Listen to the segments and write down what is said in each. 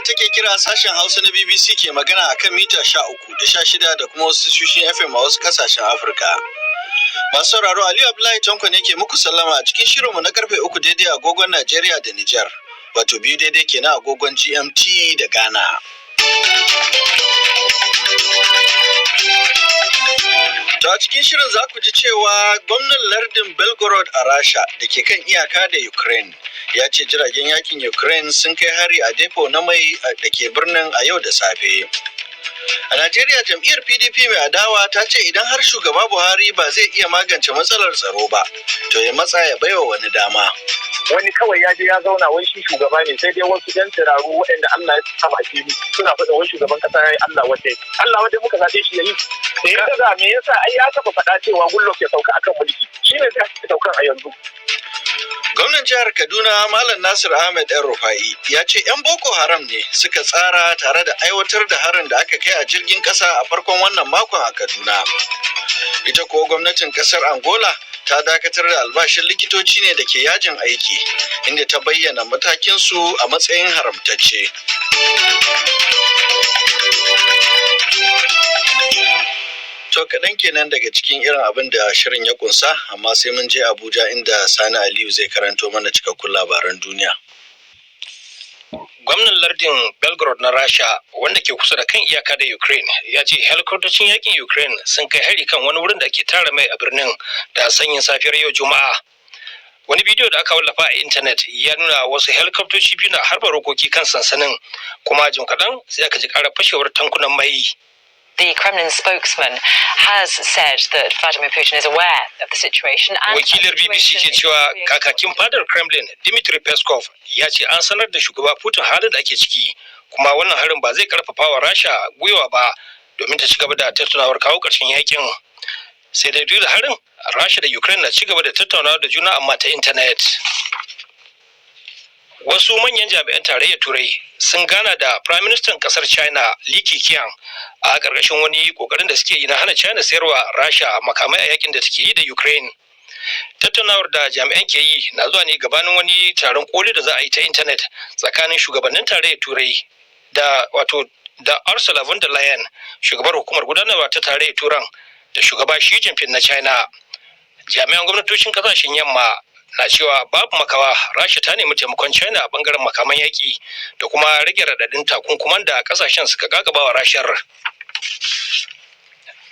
Take kira sashen Hausa na BBC ke magana akan mita 13 da 16 da kuma wasu tashoshin FM a wasu kasashen Afirka. Masu sauraro, Aliyu Abdullahi Tanko ne ke muku sallama a cikin shirinmu na karfe 3 daidai agogon Najeriya da Nijar, wato 2 daidai kenan agogon GMT da Ghana. To, a cikin shirin za ku ji cewa gwamnan lardin Belgorod a Rasha da ke kan iyaka da Ukraine ya ce jiragen yakin Ukraine sun kai hari a depo na mai da ke birnin a yau da safe. A Najeriya, jam'iyyar PDP mai adawa ta ce idan har shugaba Buhari ba zai iya magance matsalar tsaro ba, to ya matsa ya baiwa wani dama. Wani kawai ya je ya zauna wai shi shugaba ne, sai dai wasu yan tsiraru waɗanda Allah ya sa fili suna faɗin wai shugaban kasa ya yi Allah wadai. Allah wadai muka zaɓe shi ya yi da ya gaza? Me yasa? Ai ya taɓa faɗa cewa Goodluck ya sauka akan mulki, shi ne zai saukan a yanzu. Gwamnan jihar Kaduna, Malam Nasir Ahmed El Rufa'i, ya ce 'yan Boko Haram ne suka tsara tare da aiwatar da harin da aka kai a jirgin ƙasa a farkon wannan makon a Kaduna. Ita kuwa gwamnatin ƙasar Angola ta dakatar da albashin likitoci ne da ke yajin aiki, inda ta bayyana matakinsu a matsayin haramtacce. To, kaɗan kenan daga cikin irin abin da shirin ya kunsa, amma sai mun je Abuja inda Sani Aliyu zai karanto mana cikakkun labaran duniya. Gwamnan lardin Belgorod na Rasha wanda ke kusa da kan iyaka da Ukraine ya ce helikwatocin yakin Ukraine sun kai hari kan wani wurin da ake tara mai a birnin da sanyin safiyar yau Juma'a. Wani bidiyo da aka wallafa a intanet ya nuna wasu helikoptoci biyu na harba rokoki kan sansanin, kuma jim kaɗan sai aka ji ƙara fashewar tankunan mai. The Kremlin spokesman has said that Vladimir Putin is aware of the situation and Wakilar BBC ke cewa kakakin fadar Kremlin, Dmitry Peskov, ya ce an sanar da shugaba Putin halin da ake ciki, kuma wannan harin ba zai karfafa wa Rasha gwiwa ba domin ta ci gaba da tattaunawar kawo ƙarshen yakin. Sai dai duk da harin, Rasha da Ukraine na ci gaba da tattaunawa da juna, amma ta intanet. Wasu manyan jami'an tarayyar Turai sun gana da Prime Minister kasar China, Li Keqiang, a ƙarƙashin wani ƙoƙarin da suke yi na hana China sayarwa Rasha makamai a yakin da take yi da Ukraine. Tattaunawar da jami'an ke yi na zuwa ne gabanin wani taron koli da za a yi ta intanet tsakanin shugabannin tarayyar Turai da wato da Ursula von der Leyen, shugabar hukumar gudanarwa ta tarayyar Turan, da shugaba Xi Jinping na China. Jami'an gwamnatocin kasashen yamma na cewa babu makawa Rasha ta nemi taimakon China a bangaren makaman yaƙi da kuma rage raɗaɗin takunkuman da kasashen suka gagaba wa Rashar.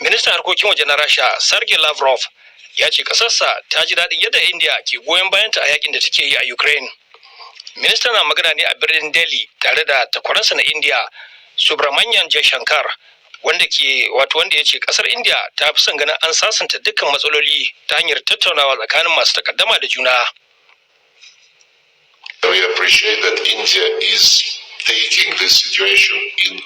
Ministan harkokin waje na Rasha, Sergei Lavrov, ya ce kasarsa ta ji daɗin yadda India ke goyon bayanta a yakin da take yi a Ukraine. Ministan na magana ne a birnin Delhi tare da takwaransa na India, Subrahmanyan Jaishankar, wanda ke wato wanda ya ce kasar India ta fi son ganin an sasanta dukkan matsaloli ta hanyar tattaunawa tsakanin masu takaddama da juna. We appreciate that India is taking this situation in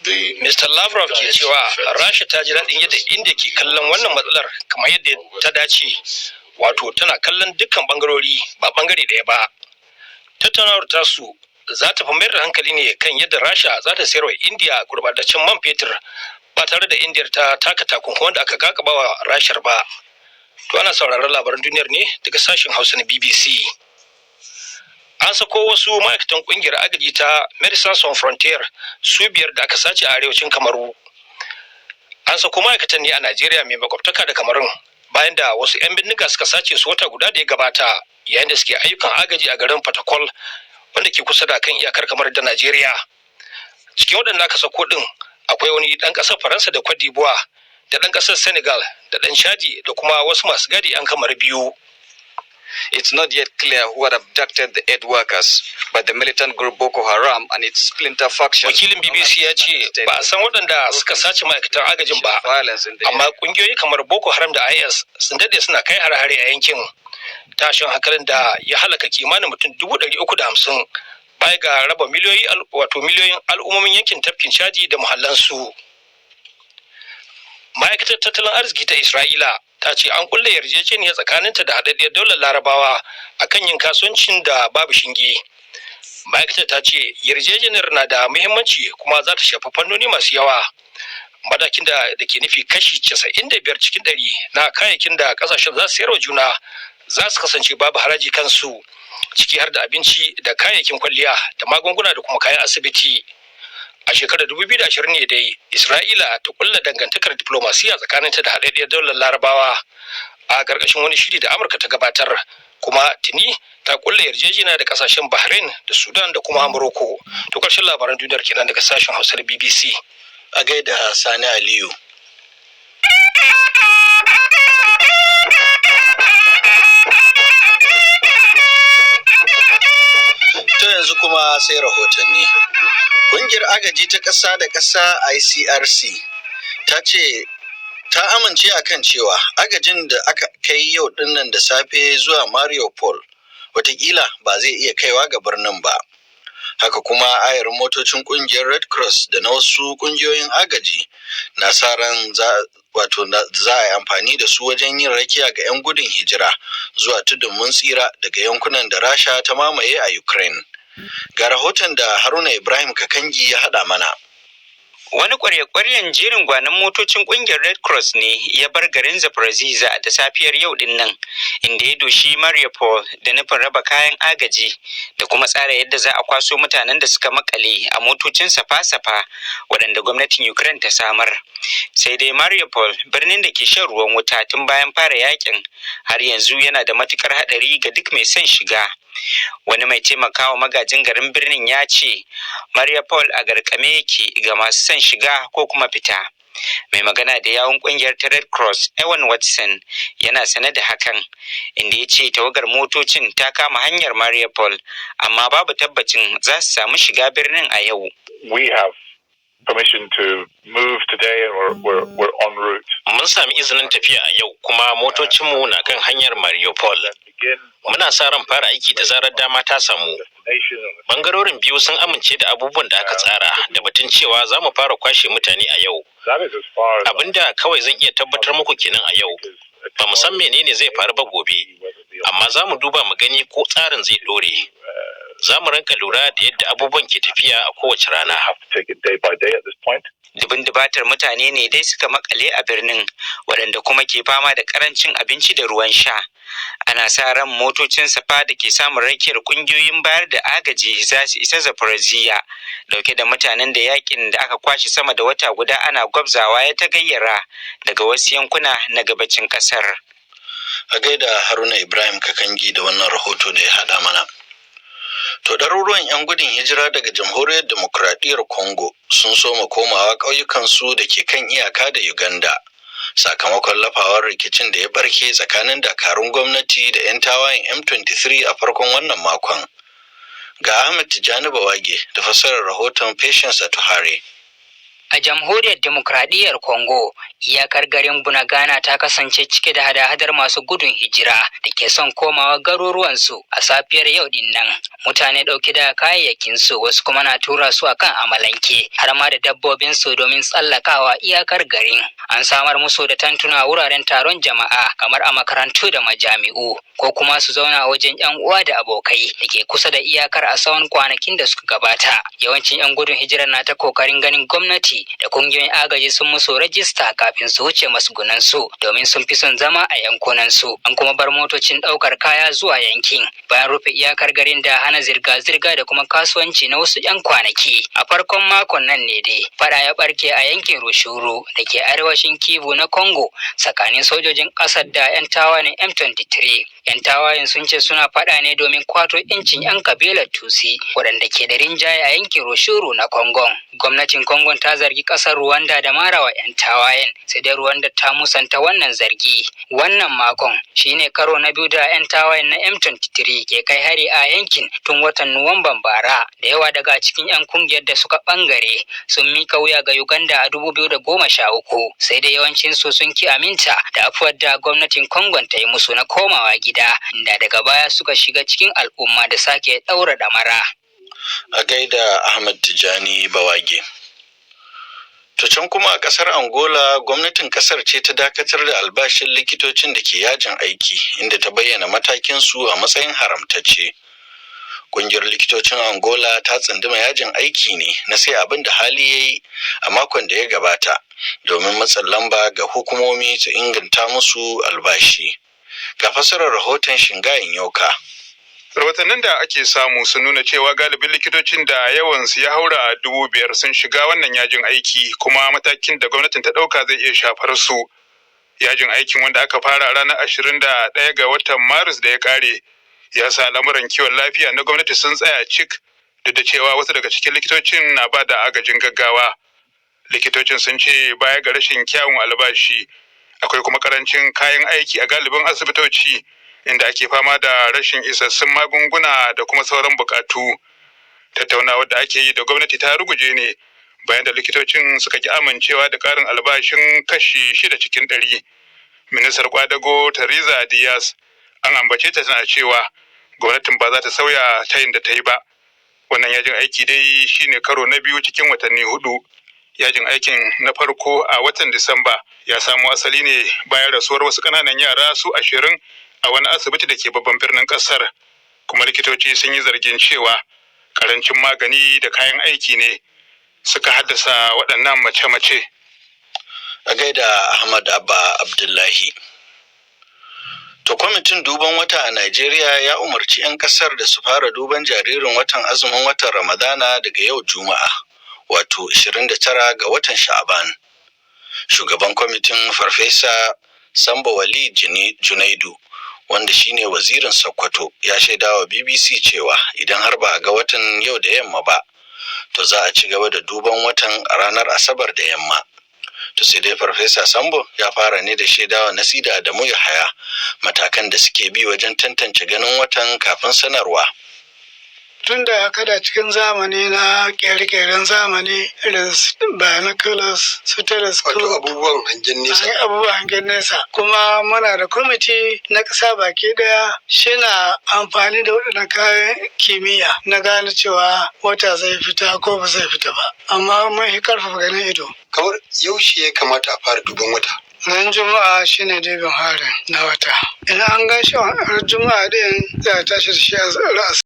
the Mr. Lavrov ke cewa Rasha ta ji daɗin yadda India ke kallon wannan matsalar kamar yadda ta dace, wato tana kallon dukkan bangarori, ba bangare ɗaya ba. Tattaunawar tasu za ta fi mayar da hankali ne kan yadda Rasha za ta sayarwa India gurbataccen man fetur ba tare da India ta taka takunkuman da aka kakaba wa Rashar ba. To, ana sauraron labaran duniyar ne daga sashen Hausa na BBC. An sako wasu ma'aikatan kungiyar agaji ta Medecins Sans Frontieres su biyar da aka sace a arewacin Kamaru. An sako ma'aikatan ne a Najeriya mai makwabtaka da Kamarun bayan da wasu 'yan bindiga suka sace su wata guda da ya gabata yayin da suke ayyukan agaji a garin Fatakol wanda ke kusa da kan iyakar Kamar da Najeriya. Cikin waɗanda aka sako ɗin akwai wani ɗan ƙasar Faransa da Cote d'Ivoire da ɗan ƙasar Senegal da ɗan Chadi da kuma wasu masu gadi 'yan Kamar biyu. It's not yet clear who had abducted the aid workers, but the militant group Boko Haram and its splinter faction. Wakilin BBC ya ce ba a san waɗanda suka sace ma'aikatan agajin ba, amma ƙungiyoyi kamar Boko Haram da IS sun daɗe suna kai hare-hare a yankin. Tashin hankalin da ya halaka kimanin mutum 350,000 baya ga raba miliyoyi wato miliyoyin al'ummomin yankin tafkin Chadi da muhallansu. Ma'aikatar tattalin arziki ta Isra'ila ta ce an kulle yarjejeniya tsakaninta da Haɗaɗɗiyar Daular Larabawa akan yin kasuwancin da babu shinge. Ma'aikatar ta ce yarjejeniyar na da muhimmanci kuma za ta shafi fannoni masu yawa, matakin da ke nufi kashi 95% na kayayyakin da kasashen za su sayarwa juna za su kasance babu haraji kansu. Ciki har da abinci da kayayyakin kwalliya da magunguna da kuma kayan asibiti. A shekarar 2020 ne dai Isra'ila ta kulla dangantakar diplomasiya tsakaninta da Haɗaɗɗiyar Daular Larabawa a ƙarƙashin wani shiri da Amurka ta gabatar, kuma tuni ta kulla yarjejeniya da kasashen Bahrain da Sudan da kuma Morocco. To, ƙarshen labaran duniyar kenan daga sashen Hausa da BBC. A gaida Sani Aliyu. To, yanzu kuma sai rahotanni. Ƙungiyar agaji ta ƙasa da ƙasa ICRC ta ce ta amince akan cewa agajin da aka kai yau dinnan da safe zuwa Mariupol watakila ba zai iya kaiwa ga birnin ba. Haka kuma ayarin motocin kungiyar Red Cross da na wasu kungiyoyin agaji na sa ran wato za a yi amfani da su wajen yin rakiya ga 'yan gudun hijira zuwa tudun mun tsira daga yankunan da Rasha ta mamaye a Ukraine. Ga rahoton da Haruna Ibrahim Kakangi ya haɗa mana. Wani kwarya-kwaryen jerin gwanon motocin kungiyar Red Cross ne ya bar garin Zaporizhzhia da safiyar yau din nan, inda ya doshi Mariupol da nufin raba kayan agaji da kuma tsara yadda za a kwaso mutanen da suka makale a motocin safa-safa waɗanda gwamnatin Ukraine ta samar. Sai dai Mariupol, birnin da ke shan ruwan wuta tun bayan fara yakin, har yanzu yana da matukar haɗari ga duk mai son shiga. Wani mai taimakawa magajin garin birnin ya ce Mariupol a garkame yake ga masu son shiga ko kuma fita. Mai magana da yawun kungiyar ta Red Cross, Ewan Watson, yana sane da hakan, inda ya ce tawagar motocin ta kama hanyar Mariupol, amma babu tabbacin za su samu shiga birnin a yau. We have permission to move today and we're en route. Mun sami izinin tafiya a yau, kuma motocinmu na kan hanyar Mariupol. Muna sa ran fara aiki da zarar dama ta samu. Bangarorin biyu sun amince da abubuwan da aka tsara da batun cewa za mu fara kwashe mutane a yau. Abinda kawai zan iya tabbatar muku kenan a yau. Ba mu san menene zai faru ba gobe, amma za mu duba mu gani ko tsarin zai dore. Za mu rinka lura da yadda abubuwan ke tafiya a kowace rana. Dubun dubatar mutane ne dai suka makale a birnin, waɗanda kuma ke fama da karancin abinci da ruwan sha. Ana sa ran motocin safa da ke samun rakiyar kungiyoyin bayar da agaji za su isa Zaporizhzhia dauke da mutanen da yakin da aka kwashe sama da wata guda ana gwabzawa ya ta gayyara daga wasu yankuna na gabacin kasar. A gaida Haruna Ibrahim Kakangi da wannan rahoto da ya haɗa mana. To, ɗaruruwan 'yan gudun hijira daga Jamhuriyar Demokuraɗiyyar Congo sun soma komawa ƙauyukansu da ke kan iyaka da Uganda, sakamakon lafawar rikicin da ya barke tsakanin dakarun gwamnati da 'yan tawayen M23 a farkon wannan makon. Ga Ahmed Tijjani Bawage da fassarar rahoton Patience Atuhare. A Jamhuriyar Demokradiyyar Congo, iyakar garin Bunagana ta kasance cike da hada-hadar masu gudun hijira da ke son komawa garuruwansu a safiyar yau din nan. Mutane ɗauke da kayayyakinsu, wasu kuma na tura su akan amalanke, har ma da dabbobinsu domin tsallakawa iyakar garin. An samar musu da tantuna wuraren taron jama'a kamar a makarantu da majami'u, ko kuma su zauna wajen 'yan uwa da abokai da ke kusa da iyakar a tsawon kwanakin da suka gabata. Yawancin 'yan gudun hijirar na ta kokarin ganin gwamnati da kungiyoyin agaji sun musu rajista kafin su wuce masgunansu, domin sun fi son zama a yankunansu. An kuma bar motocin ɗaukar kaya zuwa yankin bayan rufe iyakar garin da hana zirga-zirga da kuma kasuwanci na wasu 'yan kwanaki. A farkon makon nan ne dai fada ya barke a yankin Rutshuru da ke arewacin Kivu na Congo tsakanin sojojin ƙasar da 'yan tawayen M23. 'Yan tawayen sun ce suna fada ne domin kwato 'yancin 'yan kabilar Tutsi waɗanda ke da rinjaye a yankin Rutshuru na Congo. Gwamnatin Congo ta zargi ƙasar Rwanda da marawa 'yan tawayen, sai dai Rwanda ta musanta wannan zargi. Wannan makon shine karo na biyu da 'yan tawayen na M23 ke kai hari a yankin tun watan Nuwamban bara. Da yawa daga cikin 'yan kungiyar da suka bangare sun mika wuya ga Uganda a 2013, sai dai yawancin su sun ki aminta da afuwar da gwamnatin Congo ta yi musu na komawa gida, inda daga baya suka shiga cikin al'umma da sake ɗaura ɗamara. A gaida Ahmad Tijani Bawage. To, can kuma a kasar Angola, gwamnatin kasar ce ta dakatar da albashin likitocin da ke yajin aiki, inda ta bayyana matakin su a matsayin haramtacce. Kungiyar likitocin Angola ta tsunduma yajin aiki ne na sai abin da hali ya yi a makon da ya gabata domin matsin lamba ga hukumomi su inganta musu albashi. Ga fasarar rahoton Shingayin Yoka. Rahotannin da ake samu sun nuna cewa galibin likitocin da yawansu ya haura 5,000 sun shiga wannan yajin aiki, kuma matakin da gwamnatin ta ɗauka zai iya shafar su. Yajin aikin, wanda aka fara ranar 21 ga watan Maris da ya kare, ya sa lamuran kiwon lafiya na gwamnati sun tsaya cik, duk da cewa wasu daga cikin likitocin na ba da agajin gaggawa. Likitocin sun ce baya ga rashin kyawun albashi, akwai kuma karancin kayan aiki a galibin asibitoci, inda ake fama da rashin isassun magunguna da kuma sauran bukatu. Tattaunawar da ake yi da gwamnati ta ruguje ne bayan da likitocin suka ki amincewa da ƙarin albashin kashi 6%. Ministar kwadago Teresa Diaz an ambace ta tana cewa gwamnatin ba za ta sauya tayin da ta yi ba. Wannan yajin aiki dai shine karo na biyu cikin watanni 4. Yajin aikin na farko a watan Disamba ya samo asali ne bayan rasuwar wasu ƙananan yara su 20 a wani asibiti da ke babban birnin ƙasar, kuma likitoci sun yi zargin cewa karancin magani da kayan aiki ne suka haddasa waɗannan mace-mace. A gaida Ahmad Abba Abdullahi. To, kwamitin duban wata a Najeriya ya umarci 'yan kasar da su fara duban jaririn watan azumin watan Ramadana daga yau Juma'a, wato 29 ga watan Sha'aban. Shugaban kwamitin, Farfesa Sambo Wali Junaidu, wanda shine wazirin Sokoto, ya shaidawa BBC cewa idan har ba a ga watan yau da yamma ba, to za a ci gaba da duban watan a ranar Asabar da yamma. To, sai dai Farfesa Sambo ya fara ne da shaidawa Nasida Adamu Yahaya matakan da suke bi wajen tantance ganin watan kafin sanarwa. Tun da kada cikin zamani na kere-keren zamani, irin binoculars, su telescope. Wato abubuwan hangen nesa. Abubuwan hangen nesa. Kuma muna da kwamiti na ƙasa baki daya, shina amfani da waɗannan kayan kimiyya na gane cewa wata zai fita ko ba zai fita ba. Amma mun yi karfafa ganin ido. Kamar yaushe ya kamata a fara duban wata? Ran Juma'a shine dibin harin na wata. Idan an gan shi ran Juma'a din, za a tashi da shi a